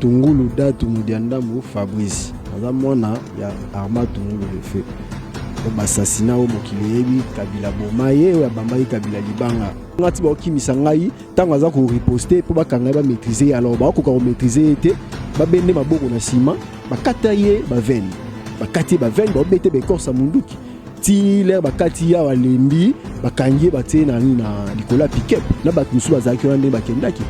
Tungulu Datu Mudiandambu Fabrice, naza mwana ya Armand Tungulu le feu. Po bassasina oyo mokili eyebi, Kabila boma ye, oyo abambaki Kabila libanga. Nga ti baokimisa ngai ntango aza koriposte mpo bakanga ye, bamaîtrise ye. Alors bakokoka komaîtrise ye te, babende maboko na nsima, bakata ye baveine, bakati ye baveine, baobete baécorce ya munduki ti lere bakati ye awa, alembi, bakangi ye, batie na nini, na likolo ya pick-up na bato mosusu bazalaki wana. Ndenge bakendaki,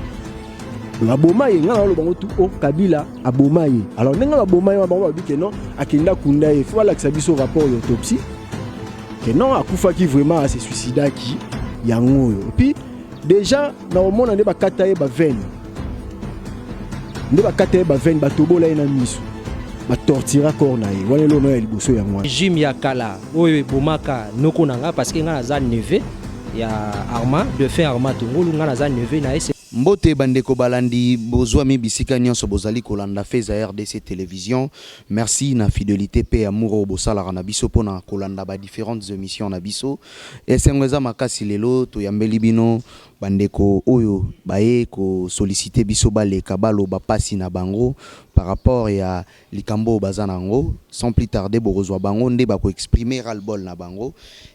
baboma ye. Ngai naloba ngo tu o Kabila aboma ye. Alors ndenge baboma ye wana, bango babi ke non, akende akunda ye, faut balakisa biso rapport ya autopsie ke non, akufaki vraiment, ase suicidaki. Yango oyo. Et puis déjà na omona nde bakata ye baveine, nde bakata ye baveine, batobola ye na miso, batortira corps na ye wana. Eloko ya liboso yango wana. Régime ya kala oyo ebomaka noko na nga, parce que nga naza neveu ya Armand, défunt Armand Tungulu, nga naza neveu na ye. Mbote bandeko balandi, bozwami bisika nyonso bozali kolanda Feza RDC Télévision. Merci na fidélité mpe amour oyo bosalaka na biso mpona kolanda badifférentes émissions na biso. Esengo eza makasi, lelo toyambeli bino bandeko oyo baye kosollicite biso baleka baloba mpasi na bango par rapport ya likambo oyo baza na yango. Sans plus tarder, bokozwa bango nde bakoexprime ras-le-bol na bango.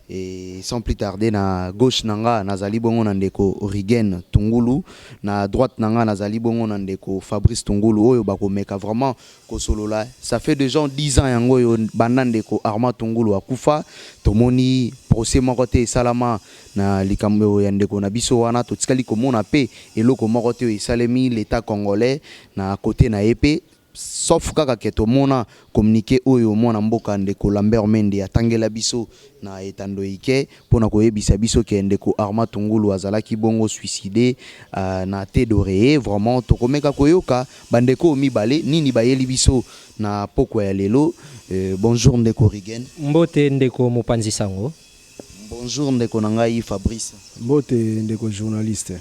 Et sans plus tarder, na gauche na nga nazali bongo na ndeko Rigen Tungulu, na droite na nga nazali bongo na ndeko Fabrice Tungulu, oyo bakomeka vraiment kosolola. Ça fait déjà 10 ans yango oyo banda ndeko Armand Tungulu akufa, tomoni procès moko te esalama na likambo ya ndeko na biso wana. Totikali komona mpe eloko moko te oyo esalemi, l'État congolais na côté na ye mpe, sauf kaka ke tomona communiqué oyo mwana mboka ndeko Lambert Mende atangela biso na etando ike mpona koyebisa biso ke ndeko Armand Tungulu azalaki bongo suicide na te d'oreiller. Vraiment, tokomeka koyoka bandeko oyo mibale nini bayeli biso na pokwa ya lelo. Bonjour ndeko Rigen. Mbote ndeko mopanzi sango. Bonjour ndeko na ngai Fabrice. Mbote ndeko journaliste.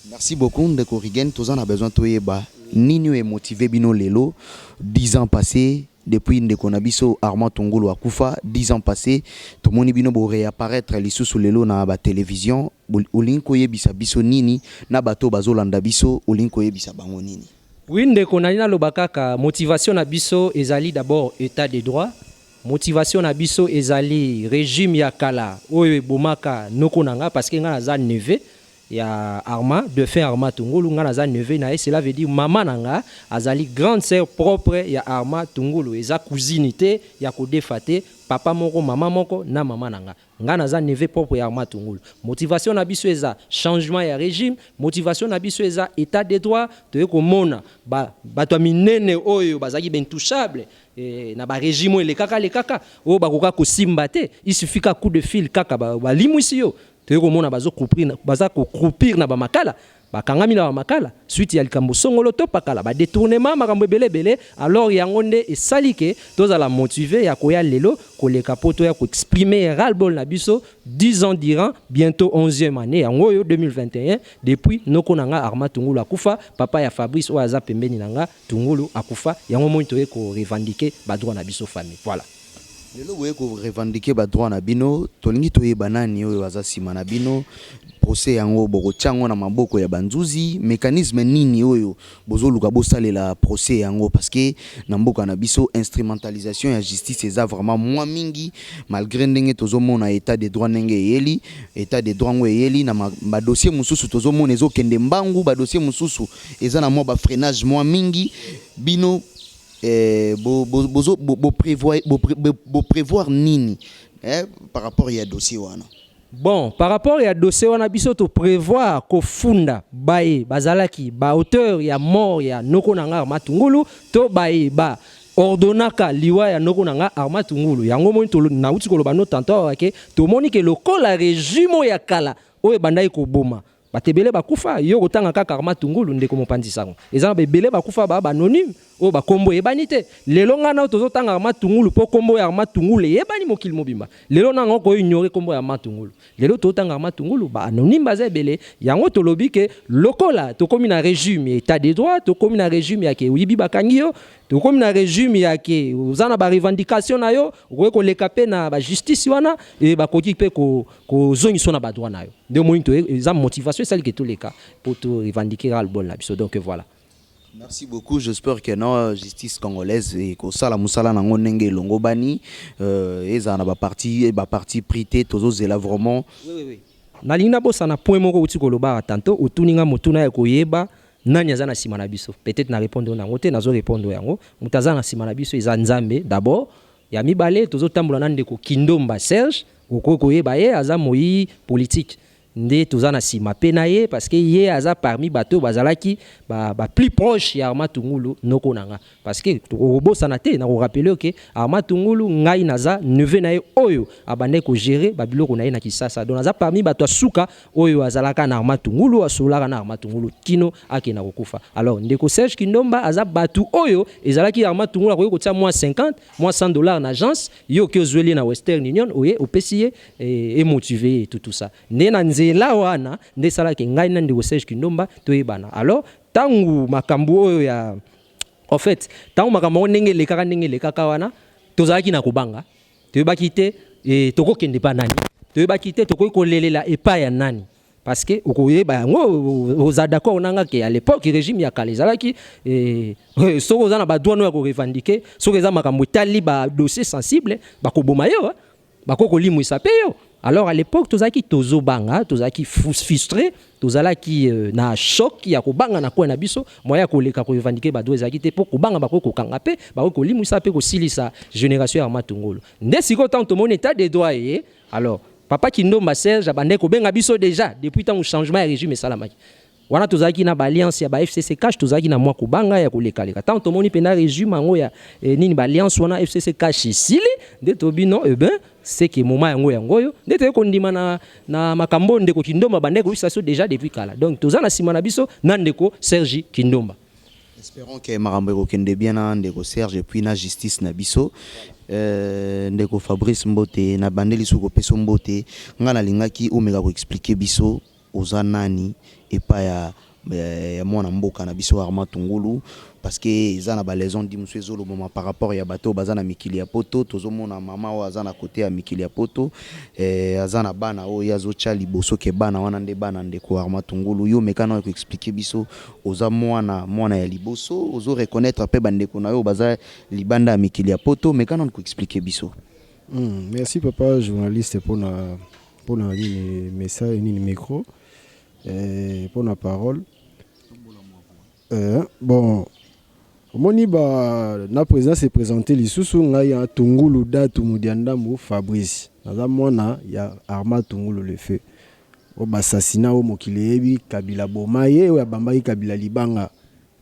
Merci beaucoup ndeko Rigen. Toza na besoin toyeba nini oyo emotive bino lelo, 10 ans passé depuis ndeko na biso Armand Tungulu akufa. 10 ans passé, tomoni bino boréapparaître lisusu lelo na batélévision. Olingi koyebisa biso nini na bato bazolanda biso? Olingi koyebisa bango nini? Oui ndeko, nali naloba kaka motivation na biso ezali d'abord état de droit. Motivation na biso ezali régime ya kala oyo ebomaka noko na nga, parce que nga naza neveu ya Armand, défunt Armand Tungulu. Nga naza neveu na ye, cela veut dire mama na nga azali grande sœur propre ya Armand Tungulu. Eza cousine te ya kodefa te, papa moko, mama moko na mama na nga. Nga naza neveu propre ya Armand Tungulu. Motivation na biso eza changement ya régime, motivation na biso eza état de droit. Toye komona bato ya minene oyo bazalaki baintouchable na barégime oyo elekaka lekaka, oyo bakoka kosimba te, il suffit ka coup de fil kaka, balimwisi yo. Toye komona baza kocroupir na bamakala, bakangami na bamakala suite ya likambo songolo to pakala, badétournement, makambo ebele ebele. Alors yango nde esali ke tozala motivé ya koya lelo koleka mpo toya koexprime ras-le-bol na biso 10 ans durant, bientôt 11e année yango oyo 2021, depuis noko na nga Armand Tungulu akufa, papa ya Fabrice oyo aza pembeni na nga Tungulu akufa. Yango moi toye korevendiquer badroit na biso famille, voilà. Lelo boye korevendiquer badroit na bino. Tolingi toyeba nani oyo aza nsima na bino. Procès yango bokotia yango na maboko ya banzuzi? Mécanisme nini oyo bozoluka bosalela procès yango? Parce que na mboka na biso, instrumentalisation ya justice eza vraiment mwa mingi, malgré ndenge tozomona état de droit, ndenge eyeli état de droit yango eyeli na badossier mosusu, tozomona ezokende mbangu, badossier mosusu eza na mwa bafreinage mwa mingi. Bino boprévoir nini par rapport ya dossier wana? Bon, par rapport ya dossier wana, biso toprévoir kofunda baye bazalaki baauteur ya mort ya noko na nga Armand Tungulu, to baye ba ordonnaka liwa ya noko na nga Armand Tungulu. Yango moni nauti koloba no tantôt awa ke tomoni ke lokola régime oyo ya kala oyo ebandaki koboma bato ebele bakufa, yo kotanga kaka Armand Tungulu, ndeko mopanzi sango, eza na baebele bakufa, baa baanonyme oyo bakombo eyebani te. Lelo ngai na tozotanga Armand Tungulu mpo kombo ya Armand Tungulu eyebani mokili mobimba. Lelo nanga okoignore kombo ya Armand Tungulu. Lelo tozotanga Armand Tungulu, baanonyme baza ebele. Yango tolobi ke lokola tokomi na régime ya état de droit, tokomi na régime ya ke oyibi bakangi yo, tokomi na régime ya ke oza na barevendication na yo, okoki koleka mpe na bajustice wana e bakoki mpe kozongisa na badroit na yo. Nde omoni to eza motivation esali ke toleka mpo torevendiquer ras-le-bol na biso. Donc voilà. Merci beaucoup. J'espère que non justice congolaise ekosala mosala nango ndenge elongo bani ezala na baparti pris te. Tozozela vraiment. Oui. Nalingi nabosana point moko outi kolobaka tantôt. Otuni nga motuna ya koyeba nani aza na nsima na biso. Peut-être na répondre nango te, nazo répondre yango. Moto aza na nsima na biso eza Nzambe d'abord. Ya mibale, tozotambola na ndeko Kindomba Serge. Okoki koyeba ye, aza moi politique nde toza na nsima mpe na ye, parce que ye aza parmi bato oyo bazalaki ba plus proche ya Armand Tungulu, noko na nga. Parce que okobosana te, nakorappeler ke Armand Tungulu, ngai naza neveu na ye oyo abandaki kogérer babiloko na ye na Kisasa. Donc aza parmi bato ya suka oyo azalaka na Armand Tungulu, asololaka na Armand Tungulu kino akenda kokufa. Alors ndeko Serge Kindomba aza bato oyo ezalaki Armand Tungulu akoki kotia mwa 50, mwa 100 $ na agence, yo oki ozweli ye na Western Union, oye opesi ye, emotiver ye, tout ça. Nde na nzela wana nde esalaki ngai na ndeko Serge Kindomba toyebana. Alors ntango makambo oyo ya, en fait, ntango makambo yango ndenge elekaka wana, tozalaki na kobanga. Toyebaki te tokokende epa nani, toyebaki te tokoki kolelela epai ya nani, parce que okoyeba yango, oza d'accord na nga ke à l'époque régime ya kala ezalaki soki oza na badroit no ya korevendiquer, soki eza makambo etali badossier sensible, bakoboma yo, bakoki kolimwisa mpe yo. Alors à l'époque tozalaki tozobanga, tozalaki frustré, tozalaki na choc ya kobanga na coin na biso. Moyen ya koleka korevendiquer badroit ezalaki te, mpo kobanga bakoki kokanga mpe bakoki kolimwisa mpe kosilisa génération ya Matungulu. Nde sikoyo ntango tomoni état de droit ye, alors papa Kindomba Serge abandaki kobenga biso déjà depuis ntango changement ya régime esalamaki wana. Tozalaki na baalliance ya ba FCC CACH, tozalaki na mwa kobanga ya kolekaleka. Ntango tomoni mpenza régime yango ya nini, baalliance wana FCC CACH esili, nde tobi non, eh ben c'est que moment yango oyo nde toyei kondima na makambo ndeko Kindomba bandeki koyebisa biso déjà depuis kala. Donc toza na nsima na biso na ndeko Serge Kindomba. Espérons que makambo ekokende bien na ndeko Serge et puis na justice na biso. Ndeko Fabrice, mbote. Na bandeli soki kopesa mbote, ngai nalingaki omeka koexpliquer biso oza nani epai ya mwana mboka na biso Armand Tungulu, parce que eza na baraison di mosusu ezolobama par rapport ya bato oyo baza na mikili ya poto. Tozomona mama oyo aza na kote ya mikili ya poto, aza na bana oyo ye azotya liboso ke bana wana nde bana ndeko Armand Tungulu. Yo meka na koexpliquer biso, oza mwana ya liboso, ozo reconnaître mpe bandeko na yo baza libanda ya mikili ya poto. Meka nano koexpliquer biso. Merci papa journaliste mpona nini message, nini micro, mpona parole. Bon, omoni ba na président se présenter lisusu. Ngai ya Tungulu Datu Mudiandambu Fabrice, naza mwana ya Armand Tungulu le feu, oyo basasina, oyo mokili eyebi, Kabila boma ye, oyo abambaki Kabila libanga.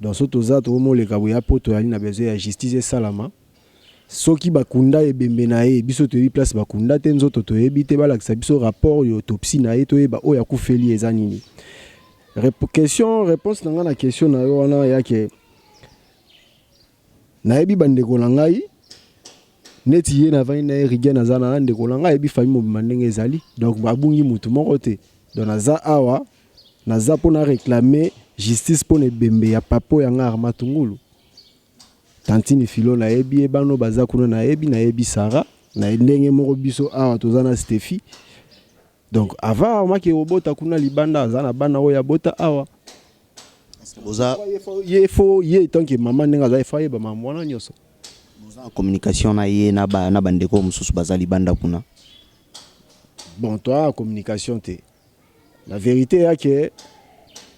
Donc so toza tokomoleka boya mpo toyali na besoin ya justice esalama. Soki bakunda ebembe na ye, biso toyebi place bakunda te, nzoto toyebi te. Balakisa biso rapport ya autopsie na ye, toyeba oyo akufeli eza nini. Question réponse na ngai na question na yo wana yake, nayebi bandeko na ngai neti ye navandi na ye Rigen, aza na ndeko na ngai, ayebi famille mobimba ndenge ezali. Donc babungi mutu moko te. Donc naza awa, naza mpona réclamer justice mpona ebembe ya papa oyo yanga Armand Tungulu. Tantine Filo nayebi ye, bano baza kuna nayebi Sara na ndenge moko. Biso awa toza na Stefi. Donc avant Armand kobota kuna libanda, aza na bana oyo abota awa. Boza Ye fo ye tant que mama ndenge aza, efo ayeba mama wana nyonso. Boza na communication na ye na bandeko mosusu baza libanda kuna? Bon, toza na communication te. La vérité yake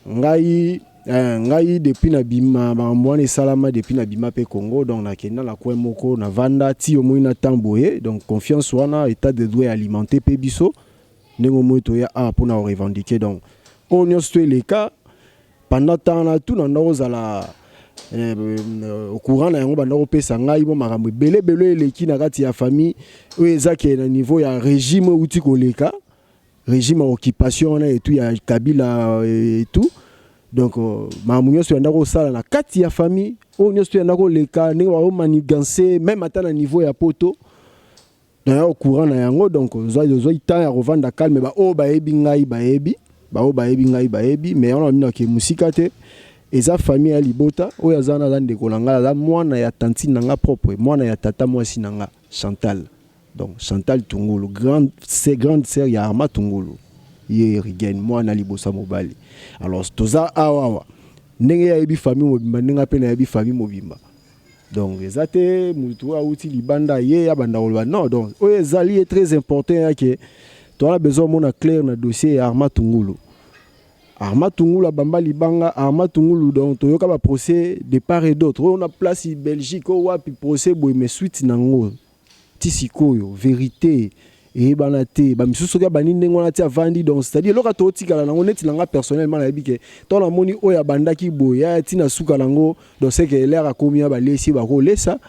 ngai depuis nabima, makambo wana esalama depuis nabima mpe Congo. Donc nakenda na coin moko, navanda ti omoi na temps boye. Donc confiance wana, état de droit alimenté mpe biso ndenge omoi toya awa mpona korevendiquer. Donc oyo nyonso to eleka pendant temps na tu na ndako, ozala au courant na yango. Banda kopesa ngai mo makambo ebele ebele eleki na kati ya famille oyo eza ke na niveau ya régime oyo euti koleka, régime ya occupation wana etu ya Kabila et tout. Donc makambo nyonso yanda kosala na kati ya famille oyo nyonso yanda koleka, ndenge baomanigancer même ata na niveau ya poto, naya au courant na yango. Donc ozwaki temps ya kovanda calme. Baoyo bayebi ngai bayebi, baoyo bayebi ngai bayebi, mais wana babinaka mosika te. Eza famille ya libota oyo aza wana, aza ndeko na ngai, aza mwana ya tantine na nga propre, mwana ya tata mwasi na nga Chantal. Donc Chantal Tungulu, grande sœur ya Armand Tungulu, ye Rigen, mwana liboso ya mobali. Alors toza awa awa. Ndenge ye ayebi famille mobimba, ndenge mpe nayebi famille mobimba. Donc eza te motu oyo awuti libanda ye abanda koloba non. Donc oyo ezali ye très important yake toza besoin omona clair na dossier ya Armand Tungulu. Armand Tungulu abamba libanga Armand Tungulu. Donc toyoka baprocès de part et d'autre, oyo na place Belgique, oyo wapi, procès boye, mais suite nango ti sikoyo vérité eyebana te. Bamisusu soki abandi ndenge wana ti avandi, donc c'est-à-dire eloko tootikala nango neti na nga personnellement, nayebi ke ntango namoni oyo abandaki boye ya ntina suka nango, donc c'est que elere akomi ya balesi, bakolesa,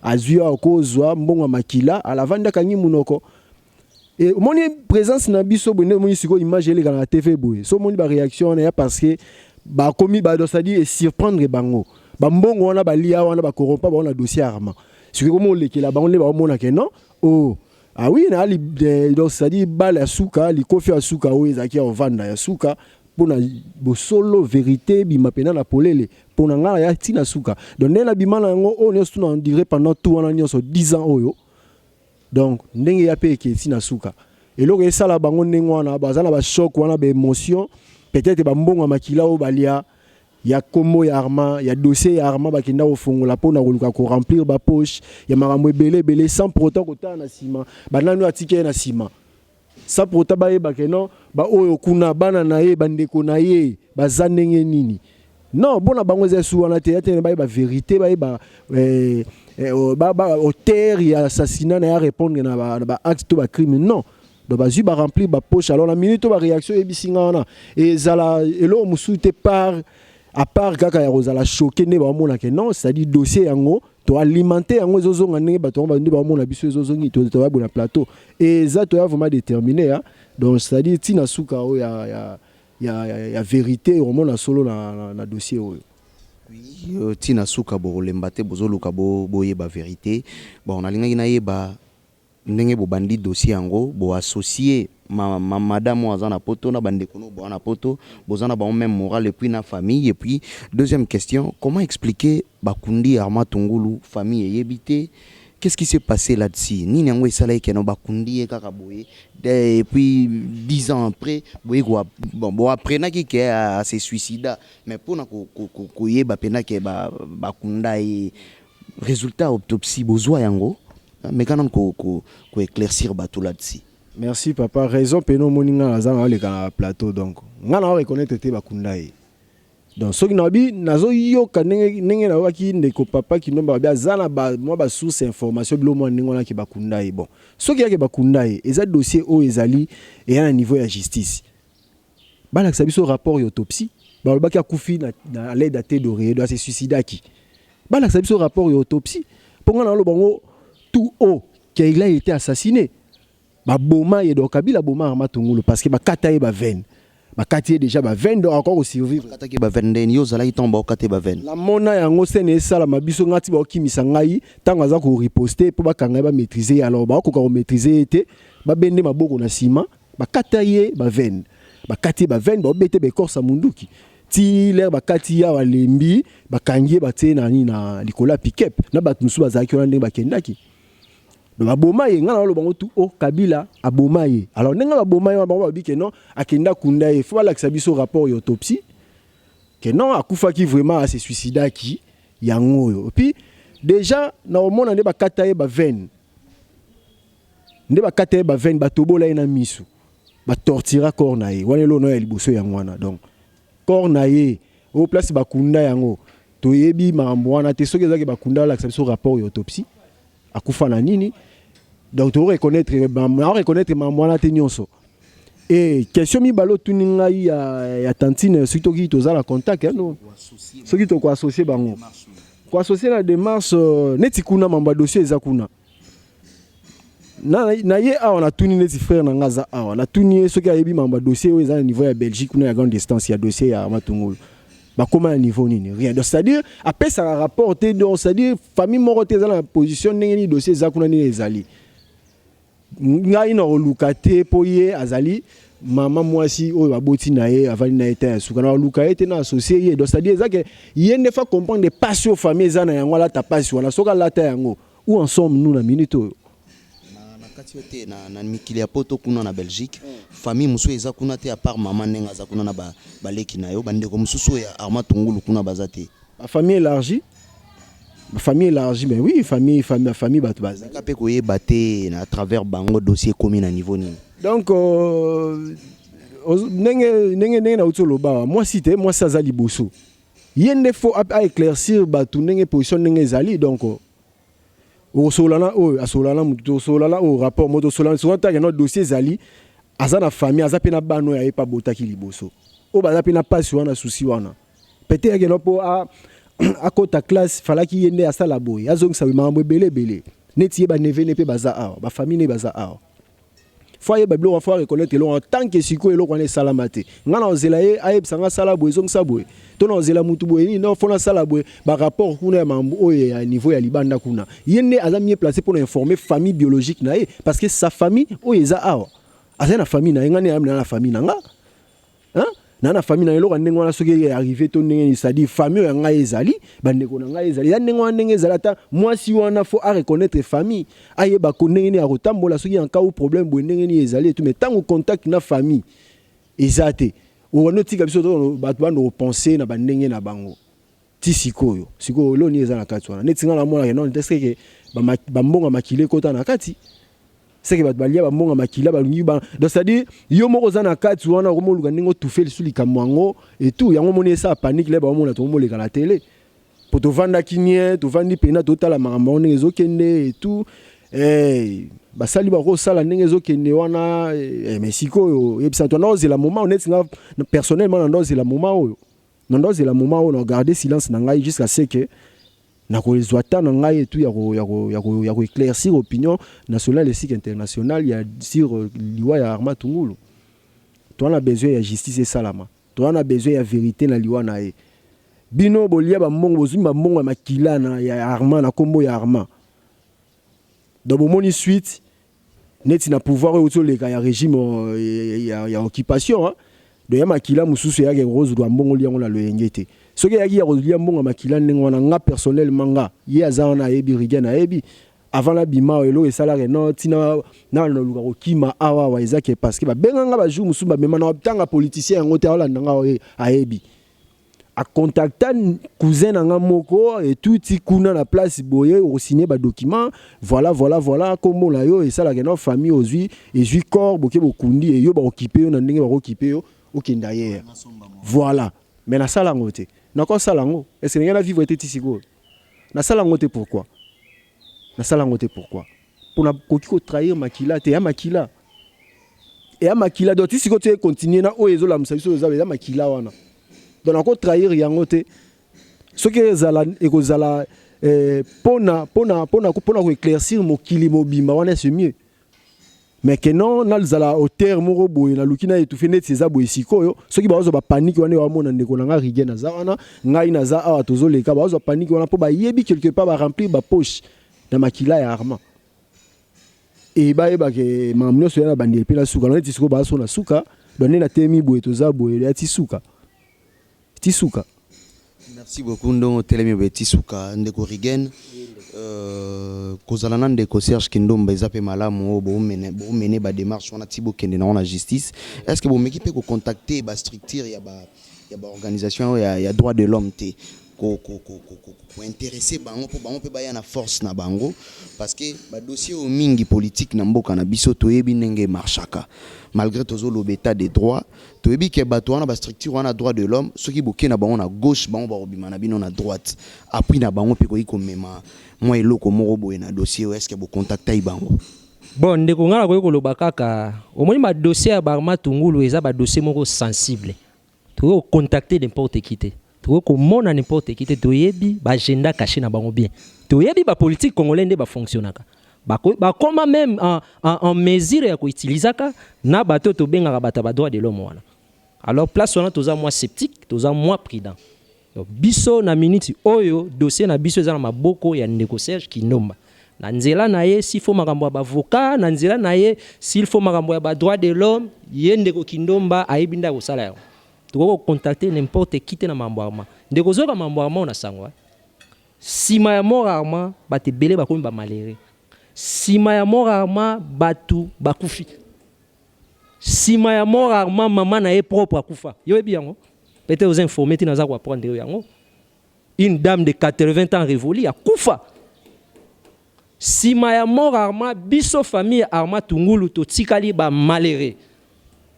azwi awa kozwa mbongo ya makila, alavandi, akangi monoko. E omoni présence na biso boye nde omoni sikoyo image eleka na TV boye. So omoni baréaction wana ya parce que bakomi ba, donc c'est-à-dire esurprendre bango, bambongo wana balia wana, bakorompa bango na dossier Armand. Sikoyo komo olekela bango nde baomona ke non, oh ah oui, na ali, donc c'est-à-dire bale ya suka, likofi ya suka oyo ezalaki ya kovanda ya suka mpona bosolo, vérité ebima mpena na polele. Mpona ngai naya ntina suka. Donc ndenge nabima na yango oyo nyonso tuna enduré pendant tout wana nyonso 10 ans oyo, donc ndenge ya mpe eke ntina suka, eloko esala bango ndenge wana, baza na bachoc wana, baémotion, peut-être bambongo ya makila oyo balia ya kombo ya Armand, ya dossier ya Armand, bakenda kofongola mpona koluka koremplir bapoche ya makambo ebele ebele, sans pour autant kotala na nsima banani oyo atiki ye na nsima, sans pour autant bayeba ke non, baoyo kuna bana na ye, bandeko na ye baza ndenge nini. Non, mpona bango eza esu wana te, ya te bayeba vérité, bayeba auteur ya assassinat na ya répondre na baacte to bacrime. Non, donc bazwi, baremplir bapoche. Alors na minute oyo baréaction oyebisi nga wana ezala eloko mosusu te par à part kaka ya kozala choqué nde baomona ke non, c'est-à-dire dossier yango toalimente yango ezozonga ndenge bato yango nde baomona biso ezozongi, toya na plateau, eza toya vraiment déterminé, hein? Donc c'est-à-dire ntina suka oyo ya vérité omona solo na dossier oyo. Oui, ntina suka bokolemba te, bozoluka boyeba vérité. Bon, nalingaki nayeba ndenge bobandi dossier yango, boassocie ma madame oyo aza na poto na bandeko no boa na poto, boza na bango même moral et puis na famille. Et puis deuxième question, comment expliquer bakundi Armand Tungulu, famille eyebi te? Qu'est-ce qui s'est passé là-dessus? Nini yango esalaki keno bakundi ye kaka boye? Et puis 10 ans après boye, bon, boapprenaki ke ase suicida, mais mpona koyeba mpena ke bakunda ye, résultat autopsie bozwa yango? Mais quand ko éclaircir bato là-dessus. Merci papa. Raison pene omoni nga naza na oleka na plateau, donc nga na reconnaître te bakunda ye. Donc soki nabi nazoyoka ndenge ndenge nayokaki ndeko papa Kindomba, babi aza na mwa basource information, bilo mwa ndenge wana ke bakunda ye. Bon, soki yake bakunda ye, eza dossier oyo ezali eya na niveau ya justice, balakisa biso rapport ya autopsie. Balobaki akufi na l'aide ya thé d'oreiller, donc ase suicidaki. Balakisa biso rapport ya autopsie, mpo nga naloba bango tout haut qu'il a été assassiné, baboma ye. Donc Kabila aboma Armand Tungulu parce que bakata ye baveine, bakati ye déjà baveine, donc encore kosurvivre. Bakataki baveine ndeni? Yo ozalaki ntango baokata ye baveine? Namona yango sene esalama biso. Nga ti baokimisa ngai ntango aza koriposte mpo bakanga ye, bamaîtrise ye. Alors baokoka komaîtrise ye te, babende maboko na nsima, bakata ye baveine, bakati ye baveine, baobete baécorce ya munduki ti lere bakati ye awa, alembi, bakangi ye, batie na nini, na likolo ya pick-up na bato mosusu bazalaki wana. Ndenge bakendaki, donc baboma ye. Ngai na bango tu o Kabila aboma ye. Alors ndenge baboma ye wana, bango babi ke non, akende akunda ye, fo balakisa biso rapport ya autopsie ke non, akufaki vraiment, ase suicidaki yango oyo. Puis déjà na omona nde bakata ye baveine, nde bakata ye baveine, batobola ye na miso, batortira corps na ye wana. Eloko ya liboso yango wana. Donc corps na ye oyo place bakunda yango, toyebi makambo wana te. Soki ezalaki bakunda, balakisa biso rapport ya autopsie, akufa na nini. Donc toreconnaître, reconnaître makambo wana te nyonso. E question mibale otuni ngai ya tantine, soki toki toza na contact, no, soki tokoassocie bango, koassocie na démarche neti kuna mambo ya dossier eza kuna na ye awa. Natuni neti frère na nga aza awa, natuni ye soki ayebi mambo ya dossier oyo eza na niveau ya Belgique kuna, ya grande distance, ya dossier ya Matungulu, bakóma na niveau nini? Rien. Donc c'est-à-dire apesaka rapport te. Donc c'est-à-dire famille moko te eza na position ndenge nini dossier eza kuna, nini ezali. Ngai na koluka te, mpo ye azali mama mwasi oyo baboti na ye, avandi na ye te ya suka, na koluka ye te na associe ye. Donc c'est-à-dire eza ke ye nde fa comprendre pasi oyo famille eza na yango, alata pasi wana. Soki alata yango, où en sommes nous na minute oyo? Na Kati yo te na mikili ya poto kuna na Belgique, famille mosusu eza kuna te, à part mama ndenge aza kuna na baleki na yo, bandeko mosusu oyo ya Armand Tungulu kuna baza te? Bafamille élargie, famille élargie, mais oui, famille, famille, famille, bato baza. Ka mpe koyeba te na travers bango dossier ekomi na niveau nini? Donc ndenge nauti oloba awa, mwasi te, mwasi aza liboso, ye nde faut aéclaircir bato ndenge position ndenge ezali. Donc okosolola na oyo asolola na motu, tosolola na oyo rapport moto osolola soki otake no dossier ezali, aza na famille, aza mpe na bana oyo aye mpe abotaki liboso, oyo baza mpe na mpasi wana, susi wana. Peut-être akenda mpo akota classe, falaki ye nde asala boye, azongisa boye, makambo ebele ebele neti ye, baneveux ne mpe baza awa, bafamille ne baza awa. Faut ayeba biloko, faut areconnaître eloko wana. Tant que sikoyo eloko wana esalama te, nga na ozela ye ayebisa nga asala boye, ezongisa boye, to na ozela mutu boye nini, non, faut nasala boye, barapport kuna ya makambo oyo ya niveau ya libanda kuna. Ye nde aza mieux placé mpona informer famille biologique na ye, parce que sa famille oyo eza awa, aza na famille na ye. Nga nde ayambi na famille na nga. Hein? Na famille na eloko ya ndenge wana, soki arrivé to ndenge nini, c'est-à-dire famille oyo ya ngai ezali, bandeko na ngai ezali, eza ndenge wana ndenge ezali. Ata mwasi wana faut areconnaître famille, ayeba ko ndenge nini akotambola soki en cas où problème boye, ndenge nini ezali etu. Mais ntango contact na famille eza te, okandi otika biso to bato bando kopense na bandenge na bango ti sikoyo. Sikoyo eloni eza na kati wana, neti nga namonaka non, est-ce que bambongo ya makila ekota na kati, seke bato balia bambongo ya makila balingi ba. Donc c'est-à-dire yo moko oza na kati wana, okomoluka ndenge otufe lisu likambo yango etu yango, omoni esa panique le baomona tokomoleka na tele, po tovandaki nie, tovandi mpena, totala makambo yango ndenge ezokende etu. Basali bakosala ndenge ezokende wana. Mais sikoyo oyebisa to naozela moment neti nga personnellement na ndozela moment oyo, na ndozela moment oyo na garder silence na ngai jusqu'à ce que nakozwa temps na ngai etu ya koéclaircir opinion nationale esika internationale ya sur liwa ya Armand Tungulu. Toza na besoin ya justice esalama, toza na besoin ya vérité na liwa na ye. Bino bolia bambongo, bozwi bambongo ya makila na ya Armand, na nkombo ya Armand. Donc bomoni suite neti na pouvoir oyo ozoleka ya régime ya occupation, hein? Donc ya makila mosusu eyaki kozwa mbongo liango na loyenge te. Soki eyaki ya kolia mbongo ya makila ndenge wana, nga personnellement, nga ye aza wana ayebi, Rigen ayebi, avant nabima oyo eloko esalaka no ntina na naluka kokima awa awa, eza ke parce que babenganga bajour mosusu, bamema na ntanga politicien yango te, aolanda nga oyo ayebi, acontacta cousin na nga moko etuti kuna na place boye, okosigne badocument, voilà, voilà, voilà, kombo na yo esalaka no famille ozwi, ezwi corps, boke bokundi eyo, bakokipe yo na ndenge bakokipe yo, okende ailleurs, voilà. Mais nasala yango te. Nakosala yango, est ce ndenge na vivre te ti sikoyo nasala yango te? Pourquoi nasala yango te? Pourquoi? Mpona koki kotrahir makila te, ya makila, eya makila. Donc ti sikoyo ti continue na oyo ezolamusa biso, eza makila wana. Donc nakotrahir yango te. Soki ezala ekozala mpona koéclaircir mokili mobimba wana, c'est mieux. Mais ke non, nazala auteur moko boye, naluki na étouffe neti eza boye. Sikoyo soki bazozwa bapanique wana, bamona ndeko na nga Rigen naza wana, ngai naza awa, tozoleka, bazozwa panique wana mpo bayebi quelque part baremplir bapoche na makila ya Armand e bayebake makambo nyonso ya na bandeli mpe na suka neti sikoyo baza so na suka. Donc nde natemi boye, toza boye, ya ti suka, ti suka. Merci beaucoup. Ndongo telemi boye ti suka, ndeko Rigen. Kozala na ndeko Serge Kindomba eza mpe malamu. Oyo bomene badémarche wana ti bokende nango na justice, est ce que bomeki mpe kocontacte bastructure ya baorganisation oyo ya droit de l'homme te, kointéresser bango mpo bango mpe baya na force na bango? Parce que badossier oyo mingi politique na mboka na biso, toyebi ndenge emarchaka. Malgré tozoloba état de droit, toyebi ke bato wana, bastructure wana droit de l'homme, soki boke na bango na gauche, bango bakobima na bino na droite. Appui na bango mpe koyi komema mwa eloko moko boye na dossier oyo. Est ce que bocontactai bango? Bon, ndeko, ngai nakoki koloba kaka, omoni badossier ya Armand Tungulu eza badossier moko sensible. Tokoki kocontacte n'importe qui te, tokoki komona n'importe qui te. Toyebi baagenda caché na bango bien, toyebi bapolitique congolais nde bafonctionnaka. Bakoma même en mesure ya koutilisaka na bato oyo tobengaka bato ya badroit de l'homme wana. Alors place wana toza mwa sceptique, toza mwa prudent. Donc biso na minute oyo, dossier na biso eza na maboko ya ndeko Serge Kindomba, na nzela na ye. S'il faut makambo ya bavocat, na nzela na ye. S'il faut makambo ya badroit de l'homme, ye ndeko Kindomba ayebi nde akosala yango. Tokoki kocontacte n'importe qui te na mambo Armand. Ndeko, ozoyoka mambo Armand na sango, nsima ya mort Armand, bato ebele bakomi bamalheureux. Nsima ya mort Armand, bato bakufi. Nsima ya mort Armand, mama na ye propre akufa. Yo oyebi yango? Peut-être oza informé te, naza koapprendre yo yango. Une dame de 80 ans révolue akufa. Nsima ya mort Armand, biso famille ya Armand Tungulu totikali bamalheureux.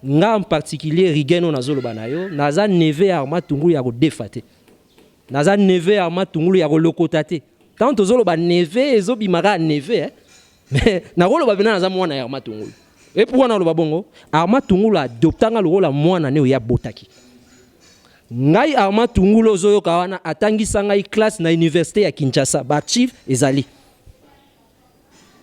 Nga en particulier, Rigen oyo nazoloba na yo, naza neveu ya Armand Tungulu ya kodefa te, naza neveu ya Armand Tungulu ya kolokota te. Ntango tozoloba neveu, ezobima kaka neveu, eh? Mais nakoloba mpena naza mwana ya Armand Tungulu. Et pourquoi naloba bongo? Armand Tungulu adoptanga lokola mwana ne oyo abotaki ngai. Armand Tungulu ozoyoka wana atangisa ngai classe na université ya Kinshasa. Baarchive ezali.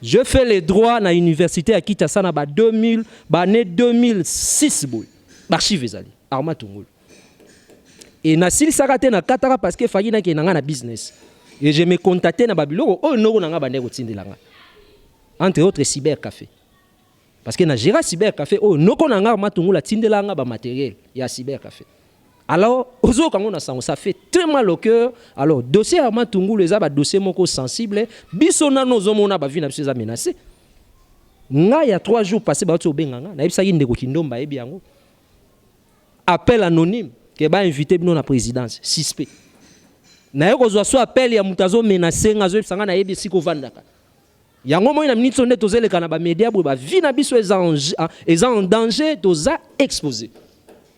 Je fais les droits na université ya Kinshasa na ba 2000, baannée 2006 boye. Baarchive ezali. Armand Tungulu e nasilisaka te, nakataka parce que faki nakende na ngai na business et je me contacte na babiloko oyo noko na ngai bandeki kotindela ngai, entre autres cyber café, parce que na géra cyber café oyo noko na ngai Armand Tungulu atindela nga bamatériel ya cyber café. Alors ozoyoka yango na sango, ça fait très mal au cœur. Alors dossier Armand Tungulu eza badossier moko sensible. Biso nano ozomona bavie na biso eza menacé. Ngai ya 3 jours passé, bauti obenga nga, nayebisaki ndeko Kindomba, ayebi yango, appel anonyme ke bainvite bino na présidence, suspect. Naye kozwa so appel ya moto azomenace nga, azoyebisa nga nayebi esika ovandaka. Yango moi na miniti oyo nde tozeleka na bamédia boye, bavie na biso eza en danger, toza exposé.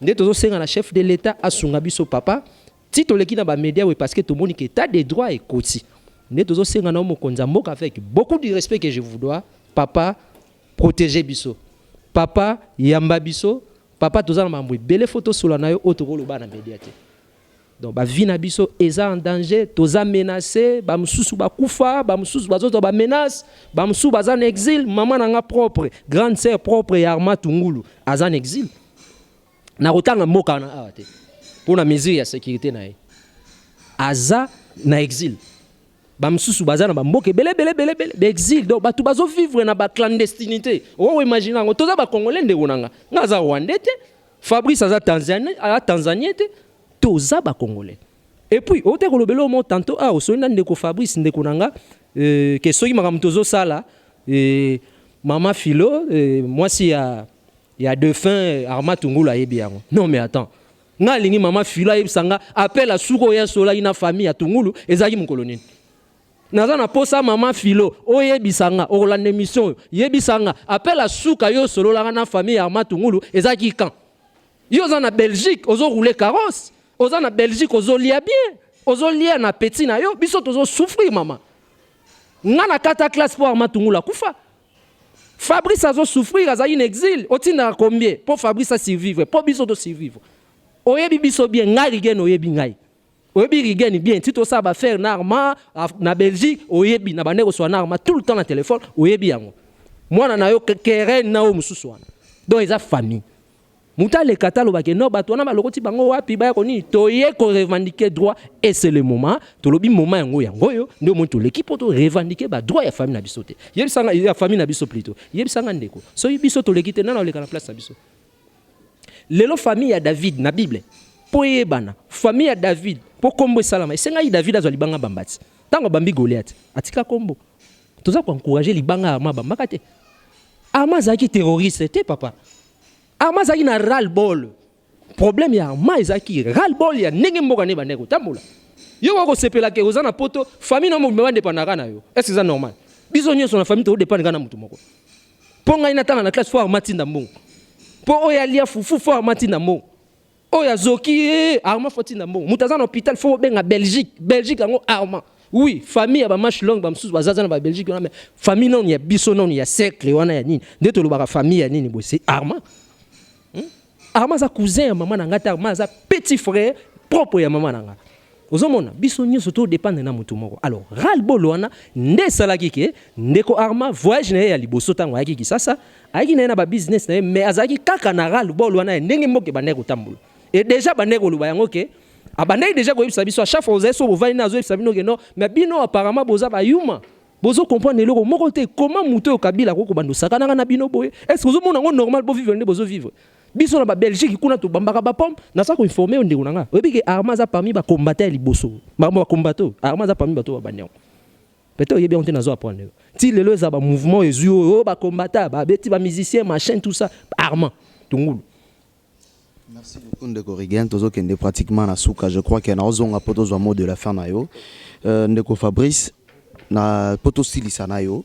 Nde tozosenga na chef de l'État asunga biso, papa. Ti toleki na bamédia boye parce que tomoni ke état de droit ekoti. Nde tozosenga na yo, mokonzi ya mboka, avec beaucoup de respect que je vous dois, papa, protéger biso, papa, yamba biso, papa. Toza na mambo ebele fo tosola na yo oyo tokoloba na média te. Donc bavie na biso eza en danger, toza menacé. Bamosusu bakufa, bamosusu bazozwa bamenace, bamosusu baza na exil. Mama na nga propre, grande sœur propre ya Armand Tungulu, aza na exil. Nakotanga mboka wana awa te mpo na mesure ya sécurité na ye. Aza na exil. Bamosusu baza na bamboka ebele ebele ebele ebele, baexil. Donc bato bazovivre na baclandestinité. Oko imagine yango? Toza bacongolais, ndeko na nga. Nga aza rwandais te, Fabrice aza tanzanien, aza tanzanien te, toza bacongolais. Et puis ote kolobela omo tantôt ah osoli na ndeko Fabrice, ndeko na nga, ke soki makambo tozosala, mama Philo, mwasi ya défunt Armand Tungulu ayebi yango. Non mais attends, nga alingi mama Philo ayebisa nga appel asuki oyo asolaki na famille ya Tungulu ezalaki mokolo nini. Naza na posa mama Philo oyebisa nga. Okolanda émission oyo, yebisa nga appel asuka yo osololaka na famille ya Armand Tungulu ezalaki quand. Yo oza na Belgique, ozoroule carrosse, oza na Belgique, ozolia bien, ozolia na petit na yo. Biso tozosouffrir, mama. Nga na kata classe mpo Armand Tungulu akufa. Fabrice azosouffrir, azali na exil. Otindaka combien mpo Fabrice asurvivre, mpo biso tosurvivre? Oyebi biso bien. Ngai Rigen, oyebi ngai, oyebi Rigen bien. Ti tosala baaffaire na Armand na Belgique, oyebi na bande koswa na Armand tout le temps na téléphone, oyebi yango. Mwana na yo Keren na oyo mosusu wana. Donc eza famille. Moto aleka te alobaki no bato wana balokoti bango wapi, baya konini. Toye korevendiquer droit et c'est le moment. Tolobi moment yango, yango oyo nde omoni toleki mpo torevendiquer badroit ya famille na biso te. Yebisanga, ya famille na biso plutôt. Yebisanga ndeko, soki biso toleki te, nana oleka na place na biso? Lelo famille ya David na Bible, mpo eyebana famille ya David, mpo nkombo esalama, esengaki David azwa libanga bambati. Ntango abambi Goliath, atika nkombo. Toza koencourager libanga Armand abambaka te. Armand azalaki terroriste te, papa. Armand azalaki na ras-le-bol. Problème ya Armand ezalaki ras-le-bol ya ndenge mboka nde bandeki kotambola. Yo kokosepelaka oza na poto, famille na mobima badépendaka na yo. Est ce eza normal? Biso nyonso na famille todépendre kaka na motu moko. Mpo ngai natanga na classe, fo Armand tinda mbongo. Mpo oyo alia fufu, fo Armand tinda mbongo. Oyo azoki ye, Armand fo tinda mbongo. Moto aza na hôpital, fo obenga Belgique. Belgique yango Armand. Oui, famille ya bamanche longue, bamosusu bazaza na babelgique wana, mais famille nano ya biso, nano ya cercle wana ya nini nde tolobaka famille ya nini boye, c'est Armand, Armand aza cousin ya mama na ngai te. Armand aza petit frère propre ya mama na ngai. Ozomona, biso nyonso todépendre na motu moko. Alors ras-le-bol wana nde esalaki ke ndeko Armand, voyage na ye ya liboso, ntango ayaki Kisasa, ayaki na ye na babusiness na ye, mais azalaki kaka na ras-le-bol wana ya ndenge mboka ebandaki kotambola. Et déjà bandaki koloba yango ke abandaki déjà koyebisa biso à chaque fois ozali so bovandi na azoyebisa bino ke non mais bino apparemment boza bayuma, bozocomprendre eloko moko te. Comment moto oyo Kabila akoki kobanda osakanaka na bino boye? Est ce que ozomona yango normal bovivre nde bozovivre? Biso na babelgique kuna tobambaka bapompe. Naza koinforme yo, ndeko na nga, oyebi ke Armand aza parmi bacombattants ya liboso. Makambo bacombattants oyo, Armand aza parmi bato babandi yango. Peut-être oyebi yango te, nazo apprendre yo. Ti lelo eza bamouvement ezwi oyo oyo bacombattants babeti, bamusicien, machin, tout ça, Armand Tungulu. Merci beaucoup, ndeko Rigen. Tozokende pratiquement na suka. Je crois que naozonga mpo tozwa mot de la fin na yo. Ndeko Fabrice, na mpo tosilisa na yo,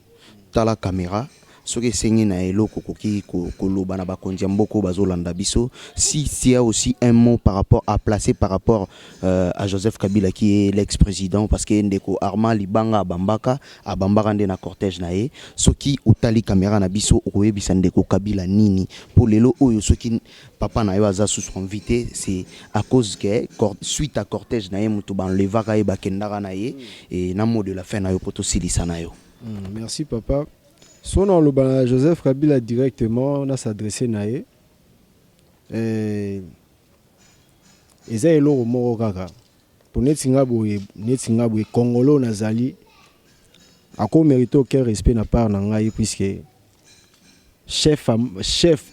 tala caméra. Soki esengi na eloko okoki koloba na bakonzi ya mboka oyo bazolanda biso, si tu as aussi un mot par rapport à placer par rapport à Joseph Kabila qui est l'ex-président, parce que ndeko Armand libanga abambaka, abambaka nde na cortège na ye. Soki otali caméra na biso, okoyebisa ndeko Kabila nini? Mpo lelo oyo, soki papa na yo aza susu en vie te, c'est à cause que suite à cortège na ye moto baenlevaka ye, bakendaka na ye. E na mot de la fin na yo mpo tosilisa na yo. Merci papa. So na oloba na Joseph Kabila directement, na s'adresse na ye, eza eloko moko kaka po neti nga boye congolo nazali, akomérite aucun respect na part na ngai, puisque chef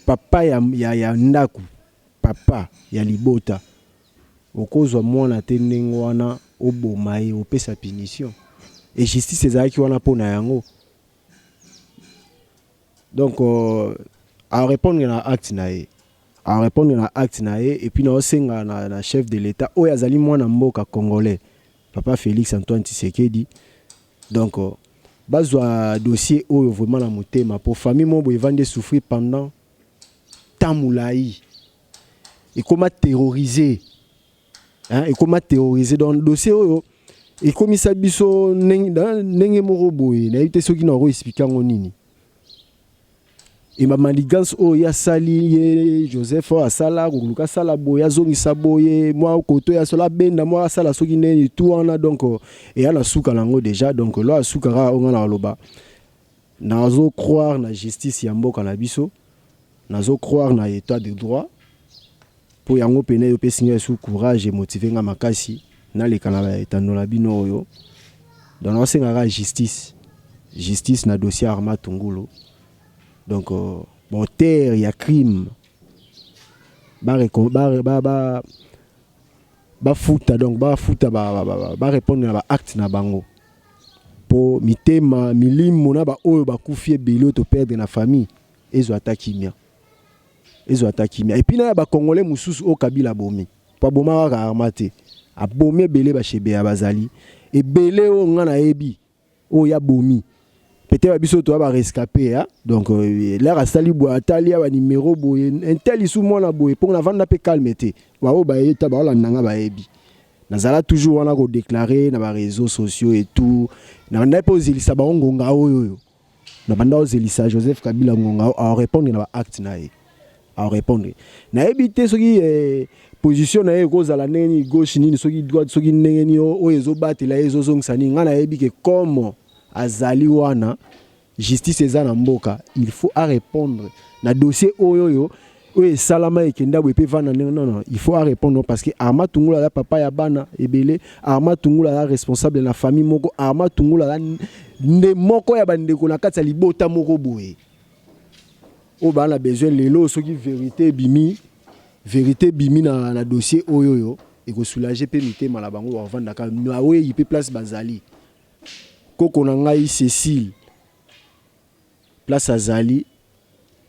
papa ya ndako, papa ya libota, okozwa mwana te ndenge wana, oboma ye, opesa punition e justice ezalaki wana mpo na yango. Donc arépondre na acte na ye, arépondre na acte na ye. Et puis naosenga na chef de l'État oyo azali mwana mboka congolais, papa Félix Antoine Tshisekedi, donc bazwa dossier oyo vraiment na motema, po famille moko boye evandi esouffrir pendant temps molai, ekóma terrorisé, hein, ekóma terrorisé. Donc dossier oyo ekomisa biso ndenge moko boye, nayebi te soki nakoexpliquer yango nini. E bamanigances oyo ye asali, ye Joseph oyo asala, koluka asala boye, azongisa boye mwa koto ya solo, abenda mwa, asala soki ndeni tu wana. Donc eya na suka nango déjà. Donc lo asuka kaka oyo nga na koloba, nazo croire na justice ya mboka na biso, nazo croire na état de droit, mpo yango pene epesi ngai su courage, emotive nga makasi naleka na etando na bino oyo. Donc naosengaka justice, justice na dossier Armand Tungulu. Donc baauteur ya crime bafuta, donc bafuta, barépondre na baacte na bango, mpo mitema milimo na baoyo bakufi ebele oyo toperdre na famille ezwa ata kimia, ezwa ata kimia. Et puis na ya bacongolais mosusu oyo Kabila abomi, mpo aboma kaka Armand te, abomi ebele, bashebeya bazali ebele oyo nga nayebi oyo abomi. Peut-être babiso toya barescapé ya. Donc l'heure asali boye, atali ya banimero boye, intel isu mwana boye, mpo navanda mpe calme te. Baoyo bayeta baolanda nga bayebi, nazala toujours wana kodéclarer na baréseaux sociaux et tout. Na bandai mpe ozelisa bango ngonga oyo na banda ozelisa Joseph Kabila ngonga arépondre na baacte na ye, arépondre. Nayebi te soki position na ye ekozala ndenge nini, gauche nini, soki droite, soki ndenge nini, oyo ezobatela ye, ezozongisa nini. Ngai nayebi ke comme azali wana, justice eza na mboka, il faut arépondre na dossier oyo esalama, ekenda boye mpe evanda ndenge. Non, non, il faut arépondre, parce que Armand Tungulu aza papa ya bana ebele, Armand Tungulu aza responsable na famille moko, Armand Tungulu aza nde moko ya bandeko na kati ya libota moko boye oyo baa na besoin. Lelo soki vérité ebimi, vérité ebimi na dossier oyo ekosoulager mpe mitema na bango bavandaka naweyi mpe place bazali. Koko na ngai Cécile, place azali,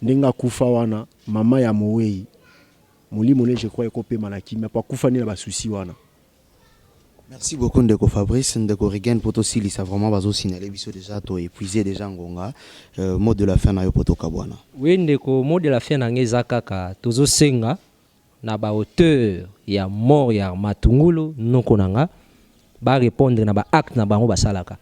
ndenge akufa wana, mama ya mowei, molimo ne je crois ekopema na kimia, po akufa nde na basusi wana. Merci beaucoup, ndeko Fabrice. Ndeko Rigen, po tosilisa vraiment, bazosignaler biso déjà to épuisé déjà ngonga. Mot de la fin na yo po tokabwana. Oui ndeko, mot de la fin na ngai eza kaka tozosenga na baauteur ya mort ya Matungulu, noko na nga, barépondre na baacte na bango basalaka.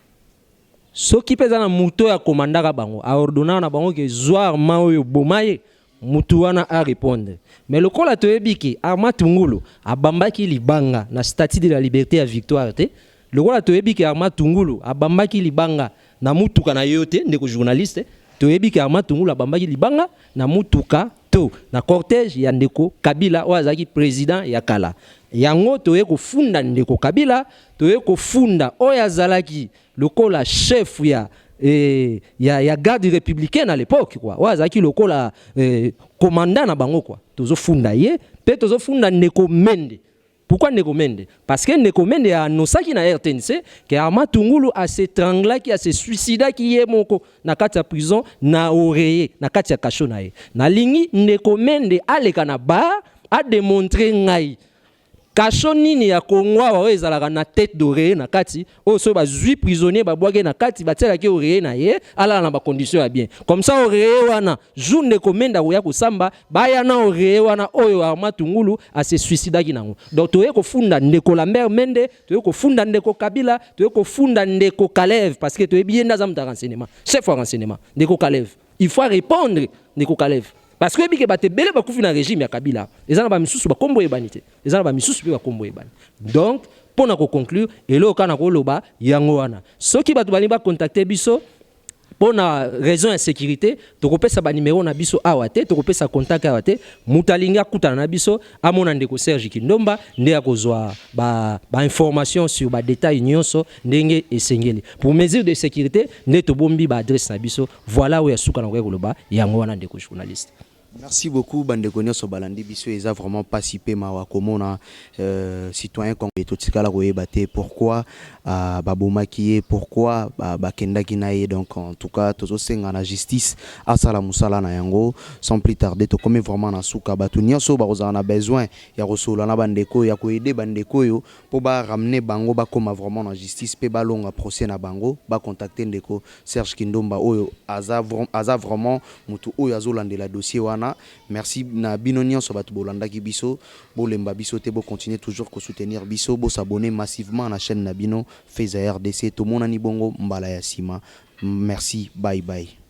Soki mpe eza na moto oyo akomandaka bango, aordonnaka na bango ke zwa Armand oyo, boma ye, mutu wana arépondre. Mais lokola toyebi ke Armand Tungulu abambaki libanga na Statue de la Liberté ya Victoire te, lokola toyebi ke Armand Tungulu abambaki libanga na mutuka na yo te, ndeko journaliste, toyebi ke Armand Tungulu abambaki libanga na mutuka to na cortège ya ndeko Kabila oyo azalaki président ya kala. Yango toye kofunda ndeko Kabila, toye kofunda oyo azalaki lokola chef ya garde républicaine à l'époque quoi, oyo azalaki lokola commandant na bango quoi. Tozofunda ye mpe tozofunda ndeko Mende. Pourquoi ndeko Mende? Parce que ndeko Mende anosaki na RTNC ke Armand Tungulu as'étranglaki, ase suicidaki ye moko na kati ya prison na oreiller, na kati ya cachot na ye. Nalingi ndeko Mende aleka na bar, adémontrer ngai cachot nini ya Kongo awa oyo ezalaka na tête d'oreiller na kati, oyo soki bazwi prisonnier, babwaki na kati, batielaki oreiller na ye, alala na bacondition ya bien comme ça. Oreiller wana, jour ndeko Mende akoya kosamba, baya na oreiller wana oyo Armand Tungulu ase suicidaki nango. Donc toye kofunda ndeko Lambert Mende, toye kofunda ndeko Kabila, toye kofunda ndeko Kalev, parce que toyebi ye nde aza moto ya renseignement, chef ya renseignement. Ndeko Kalev, il faut répondre, ndeko Kalev, parce que oyebi ke bato ebele bakufi na régime ya Kabila. Eza na bamisusu bakombo oyebani te, eza na bamisusu mpe bakombo oyebani. Donc mpo na koconclure, eloko kaka na koloba yango wana: soki bato balingi bacontacter biso, mpo na raison ya sécurité tokopesa banimero na biso awa te, tokopesa contact awa te. Moto alingi akutana na biso, amona ndeko Serge Kindomba, nde akozwa bainformation ba sur badétail nyonso ndenge esengeli. Pour mesure de sécurité nde tobombi baadresse na biso. Voilà, oyo ya suka na koki koloba yango wana, ndeko journaliste. Merci beaucoup, bandeko nyonso balandi biso. Eza vraiment pasi mpe mawa komona citoyen congolais totikala koyeba te pourquoi babomaki ye, pourquoi bakendaki na ye. Donc en tout cas tozosenga na justice asala mosala na yango sans plus tarder. Tokomi vraiment na suka. Bato nyonso bakozala na besoin ya kosolola na bandeko, ya koaider bandeko oyo mpo baramener bango, bakóma vraiment na justice mpe balonga procès na bango, bacontacter ndeko Serge Kindomba oyo aza vraiment motu oyo azolandela dossier wana. Merci na bino nyonso bato bolandaki biso. Bolemba biso te, bocontinuer toujours kosoutenir biso, bos'abonner massivement na chaîne na bino Feza RDC. Tomonani bongo mbala ya nsima. Merci, bye bye.